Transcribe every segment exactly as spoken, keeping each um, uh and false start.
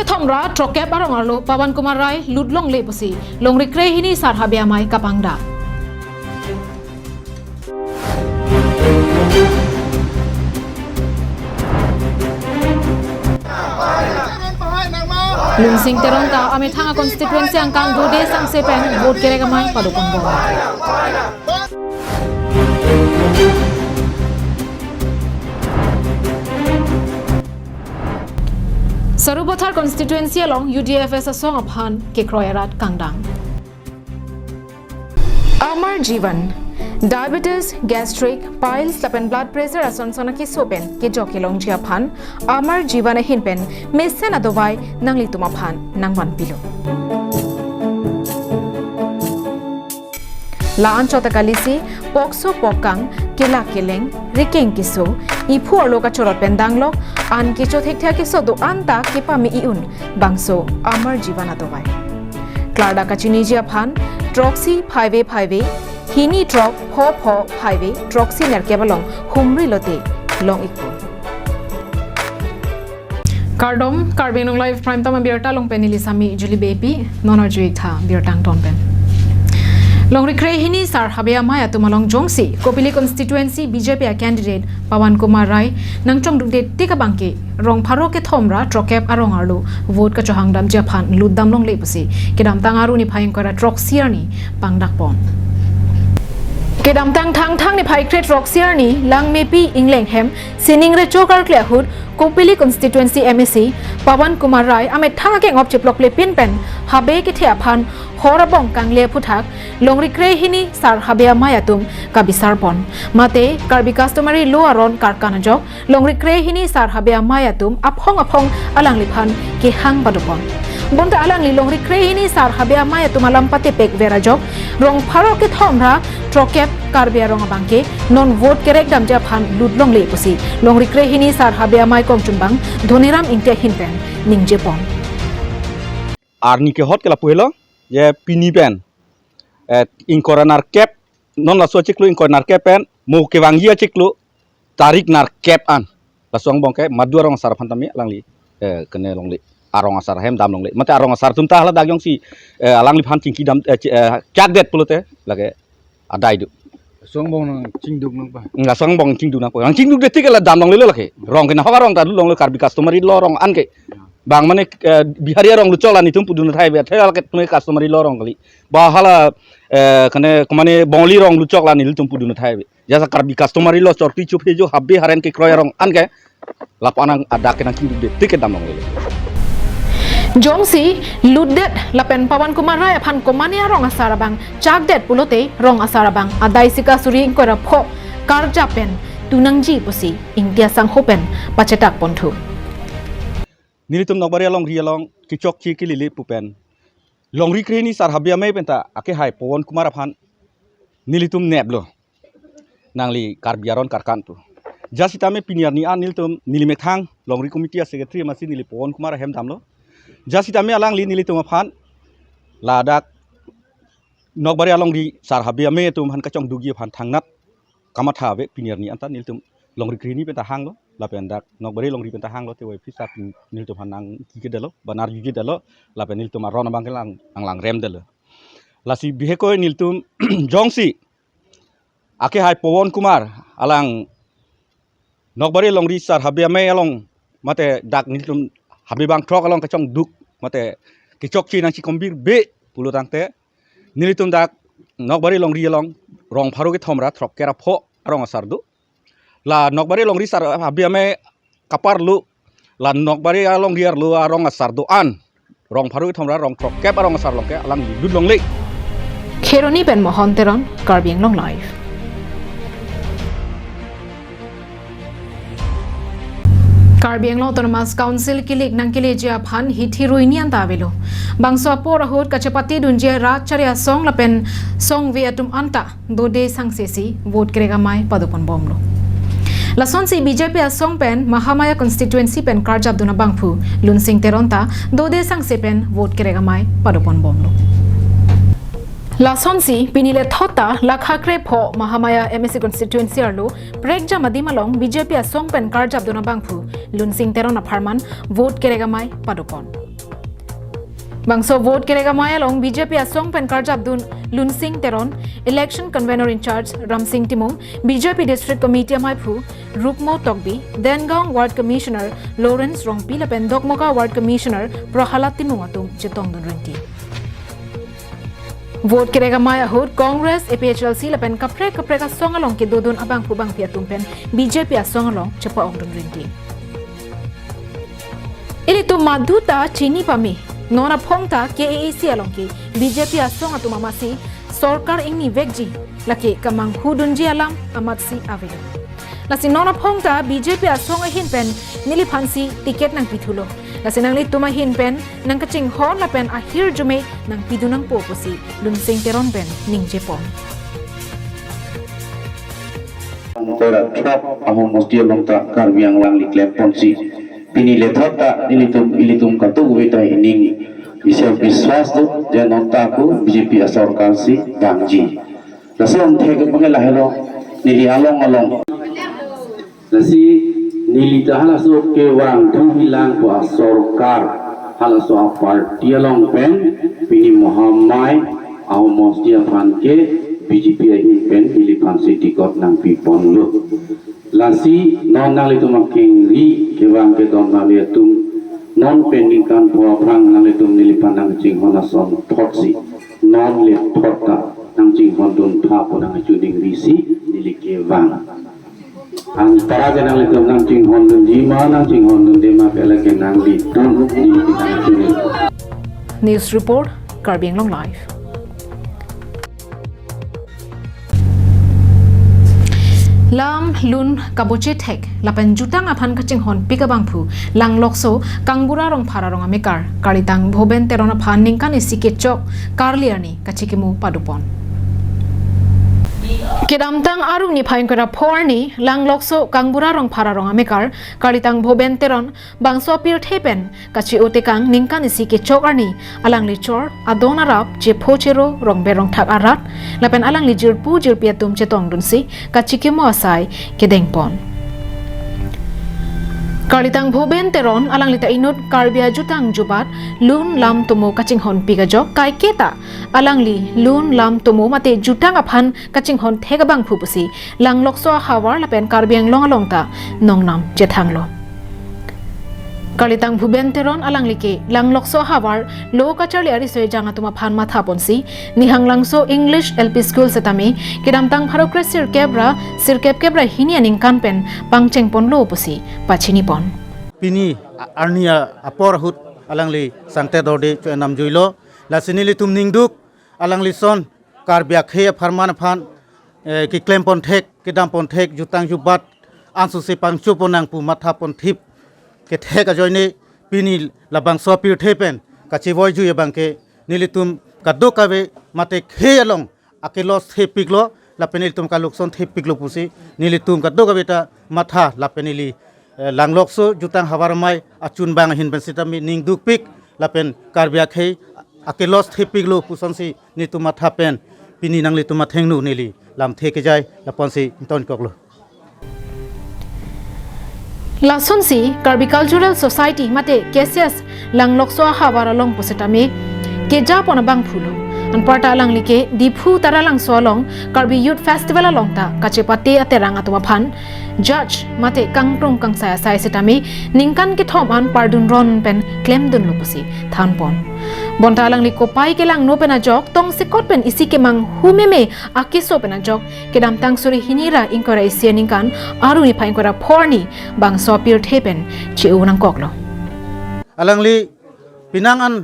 Thomra throkkep arong arlo Pawan Kumar Rai lut longle pusi longri krehini sar habe amei kapangdak. Lunsing Teron ta amethang a constituency angkang dode sangse pen vote kerek amei padopon bom. Sarupathar constituency along U D F S asong aphan kekroi arat kangdang. Amar Jeevan, diabetes, gastric, piles lapen blood pressure ason son akeso pen kejok kelongji aphan Amar Jeevan ahin pen mesen adovai nanglitum aphan nangvanpilo. La-an chot ta kalisi, pokso pokkang, kelak keleng, rikeng keso, iphu arlo kachorot pen danglok, an kecho thekthe akeso do-an ta kepame i-un, bangso Amar Jeevan adovai. Klardak kachiniji aphan, throksi phaive phaive, hini throk pho pho phaive, throksi nerkep along humri lote long-ikpo. Kardom, Karbi Anglong Live Prime Time abirta along pen neli Sami Julie Beypi, non arju-ik tha birta angton pen. Longri krehini sar habe amei atum along jongsi Kopili constituency B J P a candidate Pawan Kumar Rai nangchongdukde tik abangke rong pharo kethom ra throkkep arong arlo vote kachohang damji aphan lutdam longle pusi kedamtang Aru niphai ingkoi ra throksi arni pangdakpon. Kedamtang Thangthang niphai kre throksi arni Langmepi Engleng hem sining recho karkli ahut Kopili constituency M A C Pawan Kumar Rai amethang akeng-op chiplople pin pen habe kethe aphan hor abong kangle aphuthak longri krehini sar habe amei atum kabisarpon. Mate Karbi customary law aron karkan ajok longri krehini sar habe amei atum aphong aphong alangliphan kehang padopon. Bonta alangli longri krehini sar habe amei atum alam patepek ver ajok rong pharo kethom ra throkkep Karbi arong abangke non vote kerek damji aphan lut longle pusi longri krehini sar habe amei kongchunbang Dhoniram Ingti ahin pen ningjepon. Arni kehot ke lapu helo, je pini pen, eh, ingkoi ra nerkep, non laso achiklo ingkoi nerkep pen mo kevangji achiklo tarik nerkep an. Laso angbong ke madu arong asar aphan tame alangli, eh, kene longle. Arong asar hem dam longle. Mate arong asar atum ta haladak jongsi, eh, alangliphan chingki dam, eh, chi-, eh, chakdet pulote lake adai do. Laso angbong nangchingduk nangpo. Laso angbong chingduk nangpo. Nangchingdukde tik ke la dam longlelo lake. Rong ke nahok arong ta lut longle, Karbi customary law arong an ke. Bang mane, eh, Bihari arong luchok la nelitum pudun thai be. Thai lake tum customary law arong kali. Ba hala, eh, kene kemane Bongali arong luchok la nelitum pudun thai be. Jasa Karbi customary law chorti chuphe jo habe haren kekroi arong an ke lapu-an adak ke nangchingdukde tik ke dam longlelo. Jongsi lutdet lapen Pawan Kumar Rai aphan komane arong asar abang chakdet pulote rong asar abang adai sika suri ingkoi ra pho karjap pen tu nangji pusi Ingti asangho pen pachetakponthu. Nelitum Nokbari alongri along kechokche kelele pu pen longri krehini sar habe amei penta akehai Pawan Kumar aphan nelitum neplo. Nangli Karbi aron karkan pu. Jasi tame pini arni an nelitum neli methang longri committee a secretary amatsi neli Pawan Kumar ahem damlo. Jasi tame alangli nelitum aphan ladak Nokbari alongri sar habe amei atum aphan kachongdukji aphan thangnat kamatha ave pini arni an ta nelitum longri krehini penta hanglo lapen dak Nokbari longri penta hanglo te wai phisa pin nelitum aphan nangkikedetlo, ba narjujedetlo, lapen nelitum aron abangke lang, lang, langremdetlo. Lasi bihek koi nelitum jongsi akehai Pawan Kumar alang Nokbari longri sar habe amei along mate dak nelitum habe bangthrok along kachongduk mate kechokche nangchikombirbe pulo tangte nelitum dak Nokbari longri along rong pharo kethom ra throkkep ra pho arong asar do. La Nokbari longri sar habe amei kaparlo, la Nokbari alongri arlo arong asar do-an rong pharo kethom ra rong throkkep arong asar along ke alangli lut longle. Kheroni pen Mohon Teron, Karbi Anglong Live. Karbi Anglong Autonomous Council kilik nangkeleji aphan hithi ruini anta avelo. Bangso apor ahut kachepatedunji rat chari asong lapen songve atum anta dode sangse si vote kerek amei padoponbomlo. Lasonsi B J P asong pen Mahamaya constituency pen karjapdun abangphu Lunsing Teron ta dode sangse pen vote kerek amei padoponbomlo. Lasonsi pini lethot ta lakha krepho Mahamaya M A C constituency arlo prekjam adim along B J P asong pen karjapdun abangphu Lunsing Teron apharman vote kerek amei padopon. Bangso vote kerek amei along B J P asong pen karjapdun Lunsing Teron, Election Convener in Charge Ramsing Timung, B J P District Committee ameiphu Rukmo Tokbi, Dengaon Ward Commissioner Lawrence Rongpi lapen Dokmoka Ward Commissioner Prahalad Timung atum chetongdun rinti. Vote kerek amei ahut Congress, A P H L C lapen kaprek kaprek asong along kedodun abangphu bangphi atum pen B J P asong along chepa-ongdun rinti. Ilitum maduta chini pame. Non aphong ta K A A C along ke B J P asong atum amatsi sorkar ingni vekji, lake kamanghudunji alam amatsi ave. Lasi non aphong ta B J P asong ahin pen neliphansi ticket nangpithulo. Lasi nanglitum ahin pen nangkachinghon lapen ahirjume nangpidun nangpo pusi Lunsing Teron pen ningjepon. Tera throk ahormu mesti along ta Karbi Anglong alangli klemponsi. Pini lethot ta nelitum ilitum katukweta ining isi biswas do je non ta ako B J P asorkar si vangji. Laso amthek abang lahelo neli along along. Lasi neli ta halaso kevang thu hilang pu asorkar, halaso aparty along pen pini mahamai ahormu mesti aphan ke B J P ahin pen neliphansi ticket nangpiponlo. Lasi non nanglitum akengri kevang kedam nangli atum non pen ningkan pho aphrang nanglitum neliphan nangchinghon ason thotsi non lethot ta nangchinghondun tha pu nangchuning risi neli kevang. Antara ke nanglitum nangchinghondunji ma nangchinghondunde ma pela ke nanglitum neli nangchuning. News report, Karbi Anglong Live. Lam, lun, kaboche thek lapen jutang aphan kachinghonpik abangphu Langlokso Kangbura Rongphar arong amekar Karlitang Bhoben Teron aphan ningkan isi kechok karli arni kachikimo padopon. Kedamtang Aru niphai ingkoi ra pho arni Langlokso Kangbura Rongphar arong amekar Karlitang Bhoben Teron bangso apirthe pen kachi-o tekang ningkan isi kechok arni alangli chor adon arap chepho chero rongber rongthak arat lapen alangli jirpo jirpi atum chetongdunsi kachikimo asai kedengpon. Karlitang Bhoben Teron alangli ta inut Karbi ajutang jubat lun lam tomo kachinghonpik ajok kaiketa alangli lun lam tomo mate jutang aphan kachinghon thek abangphu pusi Langlokso ahavar lapen Karbi Anglong along ta nongnam chethanglo. Karlitang Bhoben Teron alangli ke Langlokso ahavar lo kacharli ariso ejang atum aphan mathaponsi Nihanglangso English L P School setame kedamtang pharo kre sirkep ra sirkep kep ra hini aningkan pen pangchengponlo pusi pachinipon. Pini a-, arni a-, apor ahut alangli sangte dorde cho enam juilo. Lasi nelitum ningduk alangli son Karbi akhei apharman aphan, eh, keklempon thek, kedampon thek, jutang jubat, ansose pangchopon nangpu mathapon thip kethek ajoine pini labangso apirthe pen kachevoi jui abangke nelitum kadokave mate khei along akelos thepiklo, lapen nelitum kalokson thepiklo pusi, nelitum kadokaveta matha lapen neli, eh, Langlokso jutang havar amei achunbang ahin pen sitame ningdukpik, lapen Karbi akhei akelos thepiklo pusonsi nelitum matha pen, pini nanglitum athengno neli lamthe kejai lapuansi ingtonkoklo. Lasonsi Karbi Cultural Society mate K C S Langlokso ahavar along pusitame kejapon abangphulo. Anparta alangli ke Diphu Taralangso along Karbi Youth Festival along ta kachepate aterang atum aphan judge mate kangkrung kangsai asai sitame ningkan kethom an pardun ron pen klemdunlo pusi thanpon. Bonta alangli kopai kelangno pen ajok tongsekot pen isi kemanghu meme akeso pen ajok kedamtang suri hini ra ingkoi ra isi aningkan Aru niphai ingkoi ra pho arni bangso apirthe pen che-o nangkoklo. Alangli penang an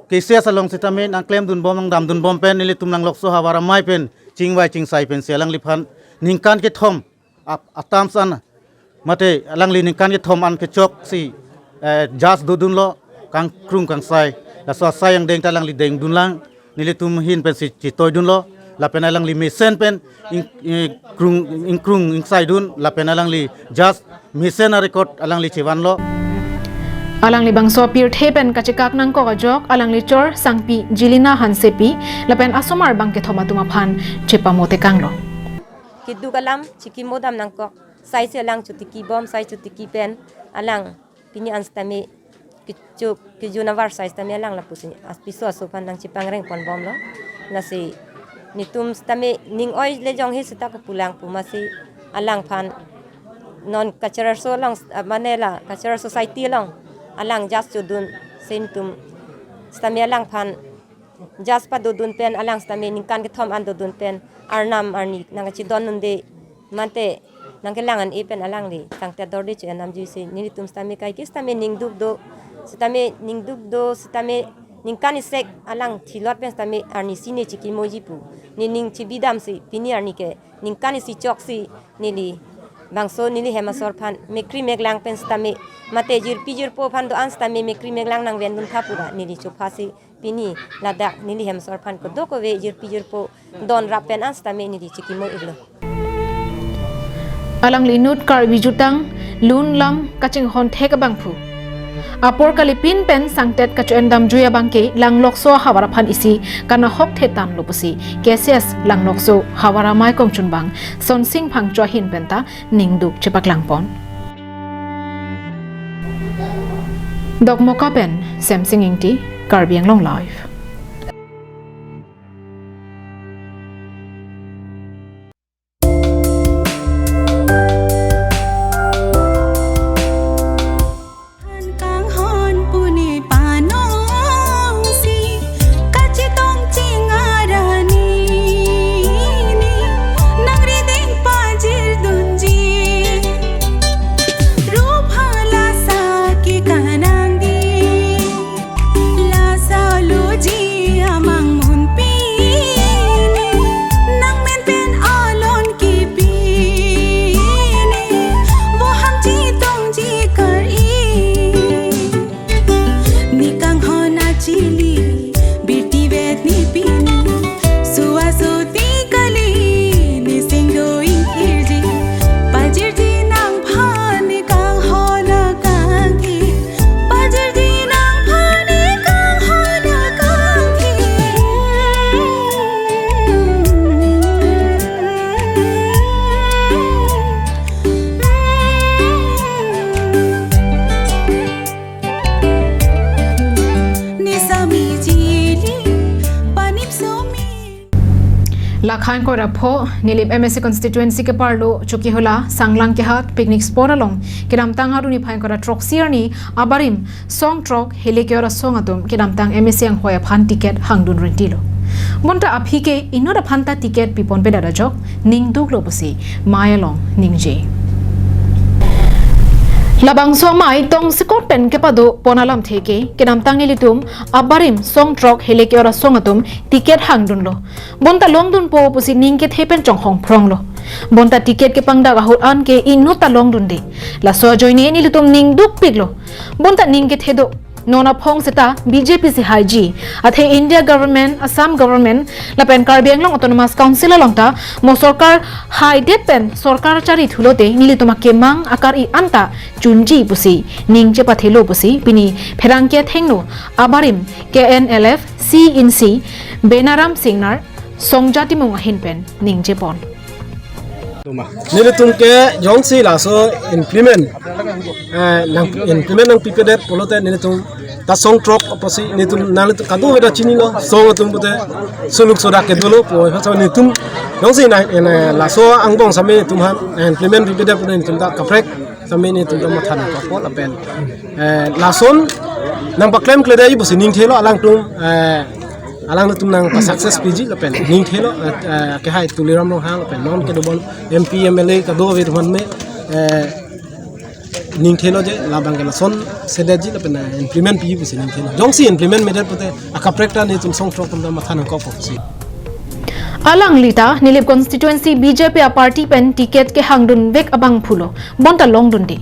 K C S along sitame nangklemdunbom nangdamdunbom pen nelitum Langlokso havar amei pen chingvai chingsai pensi alangliphan ningkan kethom ap-, atam san mate alangli ningkan kethom an kechoksi, eh, judge dodunlo kangkrung kangsai. Laso asai angdeng ta alangli dengdunlang, nelitum ahin pensi chetoidunlo, lapen alangli mesen pen ing-, ingkrung, ingkrung ingsaidun, lapen alangli judge mesen arecord alangli chevanlo. Alangli bangso apirthe pen kachekak nangkok ajok alangli chor sangpi Jilina Hansepi lapen asomar bangkethom atum aphan chepamo tekanglo. Keduk alam chikimo dam nangkok. Sai si alang chotiki bom, sai chotiki pen alang pini an sitame kecho kejun avarsai sitame alang lapusi apiso aso aphan nangchepangreng ponbomlo. Lasi netum sitame ning oi le jongsi sita kepulang pu amatsi alangphan non cultural so along, ah, mane la cultural society along alang judge chodunsi netum sitame alangphan judge padodun pen alang sitame ningkan kethom an dodun pen arnam arni nangkachidon un'e mate nangkelang an-e pen alangli tangte dorde cho-en namjuisi nelitum sitame kaike sitame ning duk do, sitame ning duk do, sitame ningkan isek alang thilot pen sitame arnisi ne chikimoji pu nening chibidamsi pini arni ke ningkan isi choksi neli bangso neli hem asor aphan mekri meklang pen sitame mate jirpi jirpo aphan do-an sitame mekri meklang nangvendun tha pura neli chophasi pini ladak neli hem asor aphan kodokave jirpi jirpo don rap pen an sitame neli chikimo-iklo. Alangli inut Karbi jutang lun lam kachinghon thek abangphu. Apor kalipin pen sangtet kacho-en damjui abangke Langlokso ahavar aphan isi kanahok thetan lo pusi K C S Langlokso ahavar amei kongchunbang Sonsing Phangcho ahin penta ning duk chepaklang pon. Dokmoka pen Semsing Ingti, Karbi Anglong Live. Kanghon puni panongsi kachetong ching arani ni nangriding pajirdunji rupha lasa ke kanangdi lasa luji amang munpi ni nangmen pen alon kipi ni voham chetongji kar-i. Ne kanghon achili birti vet ne pini sua soti kali ne singdo ingkirji pajirji nangphan ne kanghon akangki pajirji nangphan ne kanghon akangki. Lakha ingkoi ra pho, Nilip M A C constituency keparlo Chokihola, Sanglang Kehat picnic spot along kedamtang arni phai ingkoi ra throksi arni abarim song throk helekeor asong atum kedamtang M A C anghoi aphan ticket hangdun rintilo. Bonta aphi ke inut aphan ta ticket pipon pedet ajok ning duklo pusi mei along ningje. Labangso amei tongsekot pen kepado pon alamthe ke kedamtang nelitum abarim song throk helekeor asong atum ticket hangdunlo. Bonta longdunpo pusi ning kethe pen chonghong phronglo. Bonta ticket kepangdak ahut an ke inut ta longdunde. Laso ajoine nelitum ning dukpiklo. Bonta ning kethe do. Non aphong seta B J P si haiji. Athe India government, Assam government, lapen Karbi Anglong Autonomous Council along ta mo sorkar haidet pen sorkar chari thulote nelitum akemang akar-i anta chunji pusi ning chepathelo pusi pini pherangke athengno abarim K N L F C in C Benaram Singnar Songja Timung ahin pen ningje pon. Nelitum ke jongsi laso implement, eh, nang implement nangpipedet pulote nelitum ta song throk apotsi nelitum nangtum kadokave ta chinilo song atum pute suluk sodak ke dolo pu apotsi nelitum jongsi nang, eh, laso angbong sitame nelitum aphan, eh, implement pipedet pute nelitum ta kaprek sitame nelitum ta matha nangkokpo lapen, eh, lason nangpaklemkledet ji pusi ningthelo alangtum, eh, alangtum nangpa success piji lapen ningthelo, eh, eh, kehai Tuliram Ronghang lapen non kedobon M P, M L A kadokave atum aphan me, eh, ningthelo je labang ke lasonse detji lapen, eh, implement piji pusi ningthelo. Jongsi implement medet pute akaprek ta nelitum song throk atum ta matha nangkokpo pusi. Alangli ta Nilip constituency B J P aparty pen ticket kehangdunvek abangphulo. Bonta longdunde.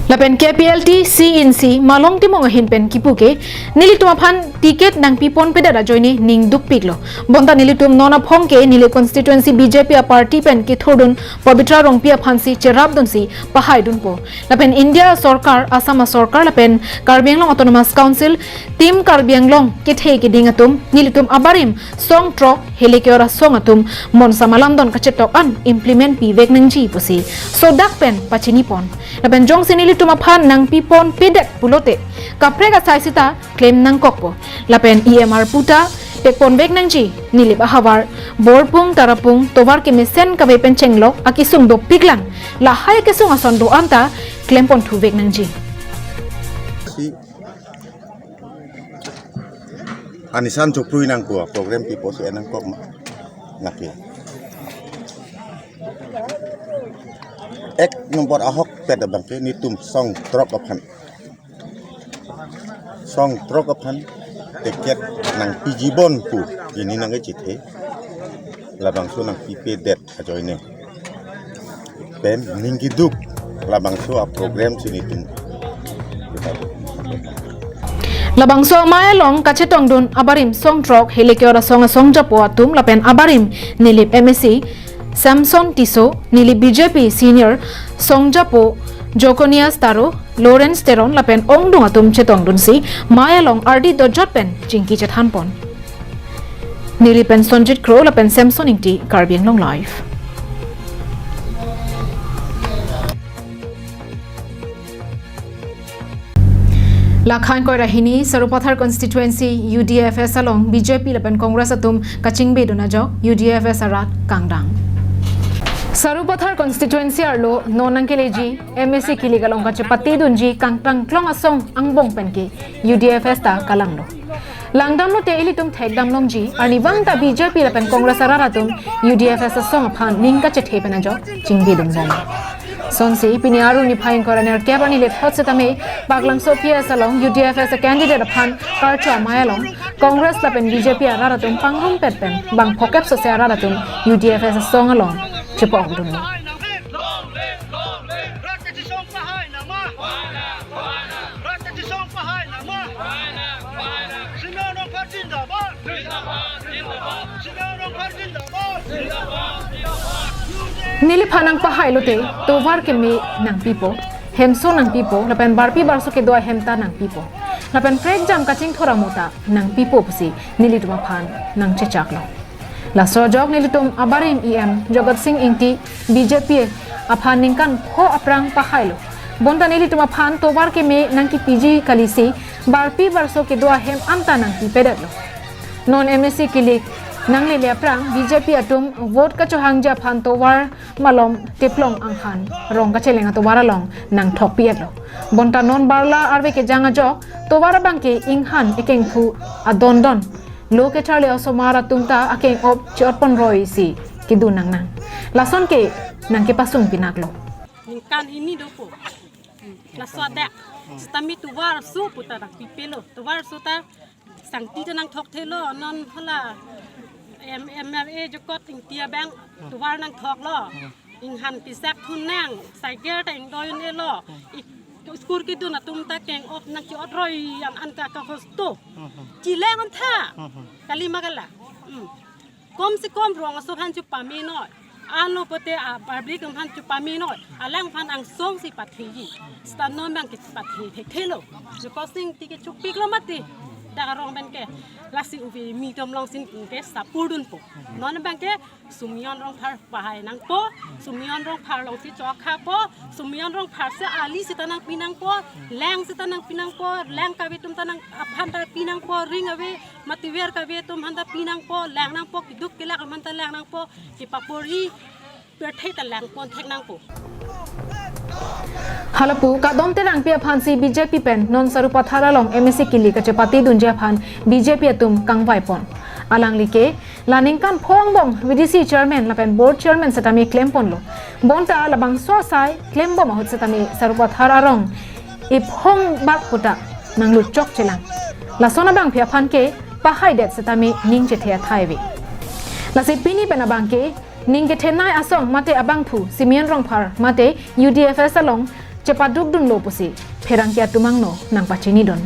Lapen K P L T C in C Malong Timung ahin pen kipu ke nelitum aphan ticket nangpipon pedet ajoine ning dukpiklo. Bonta nelitum non aphong ke Nilip constituency B J P aparty pen kethurdun Pabitra Rongpi aphansi cherapdunsi pahaidunpo. Lapen India sorkar, Assam sorkar lapen Karbi Anglong Autonomous Council, Team Karbi Anglong kethe keding atum nelitum abarim song throk helekeor asong atum monsam alamdon kachetok an implement pivek nangji pusi sodak pen pachini pon. Lapen jongsi nelitum aphan nangpiponpedet pulote kaprek asai sita klem nangkokpo. Lapen E M R puta pekponvek nangji, Nilip ahavar Borpung Tarapung tovar kemesen kave pen chenglok akesung dopiklang, lahai akesung ason do-an ta klemponthuvek nangji. Si anisan chuprui nangkok, program pipo si nangkok ma. Lake ek nombor ahokpet abangke nelitum song throk aphan, song throk aphan ticket nangpiji bon pu pini nangkechethe. Labangso nangpipedet ajoine pen ning keduk labangso aprogram si nelitum. Labangso amei along kachetongdun abarim song throk Helekyor asong asong japo atum lapen abarim Nilip M A C Samson Tisso, Nilip B J P senior song japo Jokonias Taro, Lawrence Teron lapen ongdung atum chetongdunsi mei along ardi dojot pen chingki chethanpon. Nilip pen Sonjit Kro lapen Samson Ingti, Karbi Anglong Live. Lakhan koira hini Sarupathar constituency U D F S along B J P lapen Congress atum kachingbedun ajok U D F S arat kangdang. Sarupathar constituency arlo non nangkeleji M A C kilik along kachepatedunji kangtang klong asong angbong penke U D F S ta kalanglo. Langdamlote ilitum thekdam longji, arnivang ta B J P lapen Congress arat atum U D F S asong aphan ning kachethe pen ajok chingbedunbom. Sonsi pini arni phai ingkoi ra nerkep arni lethot setame Baklangso P S along U D F S candidate aphan karcho amei along Congress lapen B J P arat atum pangrumpet pen bang phokep sose arat atum U D F S asong along chepa-okdunlo. Neliphan nangpahailote tovar keme nangpipo, hemso nangpipo, lapen barpi barso kedo ahem ta nangpipo, lapen prekjam kachingthur amo ta nangpipo pusi nelitum aphan nangchechaklo. Laso ajok nelitum abarim E M Jagat Sing Ingti B J P aphan ningkan pho aphrang pahailo. Bonta nelitum aphan tovar keme nangkipiji kalisi barpi barso kedo ahem anta nangpipedetlo. Non M A C kilik nanglele aphrang B J P atum vote kachohangji aphan tovar malom teplong anghan rong kacheleng atovar along nangthokpi-etlo. Bonta non barla arve kejang ajok tovar abangke inghan ekengphu adondon lo kacharli osomar atum ta akeng-op che-otponroi si kedun nangnang. Lason ke nangkepasung pinaklo. Ningkan hini dopo. Laso adak. Sitame tovar arso puta nangpipelo. Tovar arso ta sangti ta nangthokthelo, non hala M-, M L A Jokot Ingti abang tovar nangthoklo. Inghan pisak thun nang, cycle ta ingdoi un-elo. I, school kedun atum ta keng-op nangche-otroi an an ka kahosto. Chileng an tha. Kali ma kala. Hmm. Kom se kom rong aso aphan chepamenoi. Alo pote a public aphan chepamenoi. Alangphan angsong si patheji. Seta non abangke pathe thekthelo. Jokot Sing Ingti ke chupiklo mati. Dak arong abangke. Lasi uve mi tom long sin ke sapurdunpo. Non abangke Sumion Rongphar pahai nangpo, Sumion Rongphar alongsi chokhapo, Sumion Rongphar si ali seta nangpi nangpo, lang seta nangpi nangpo, lang kave atum ta nang aphan ta pi nangpo, ring ave, mativer kave atum aphan ta pi nangpo, lang nangpo, keduk kelak aphan ta lang nangpo, kepapori, pirthe ta langpon thek nangpo. Halapu, Kadom Terangpi aphansi B J P pen non Sarupathar along M A C kilik kachepatedunji aphan B J P atum kangvaipon. Alangli ke, la ningkan pho angbong V D C chairman lapen board chairman setame klemponlo. Bonta labangso asai klembom ahut setame Sarupathar arong ephong bak puta nangluchok chelang. Lason abangpi aphan ke pahaidet setame ning chethe athai ave. Lasi pini pen abangke ning kethenei asong mate abangphu Sumion Rongphar mate U D F S along chepadukdunlo pusi pherangke atum angno nangpachinidun.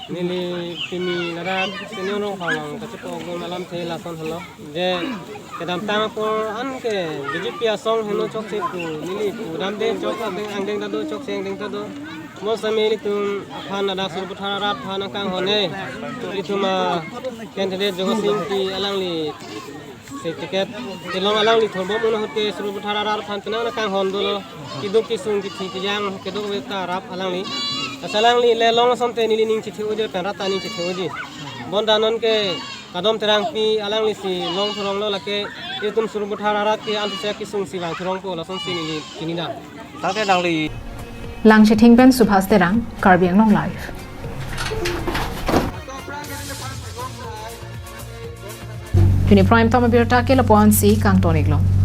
Neli pini ladak Sumion Rongphar along kachepadukdun alamthe lason helo. Je kedamtang apor anke B J P asong heno chokche pu neli pudamde chok angdeng angdeng ta do, chokche angdeng ta do. Mo setame ilitum aphan ladak Sarupathar arat aphan nangkanghon-e. Ilitum a candidate Jokot Sing Ingti alangli Si ticket kelong alangli thorbom un ahut ke Sarupathar arat aphan penang na kanghon dolo. Keduk kesung kethe kejang keduk ave ta rap alangli. Lasi alangli le long asonte neli ning chethe-oji pen rat ta ning chethe-oji. Bonta non ke Kadom Terangpi alangli si long thorong lo, lake itum Sarupathar arat ke antusia kesung si vang thorong po, lasonsi neli chinidam. Tangte nangli. Langchithing pen Subhas Terang, Karbi Anglong Live. Pini Prime Time abirta ke lapu-an si kangton-iklo.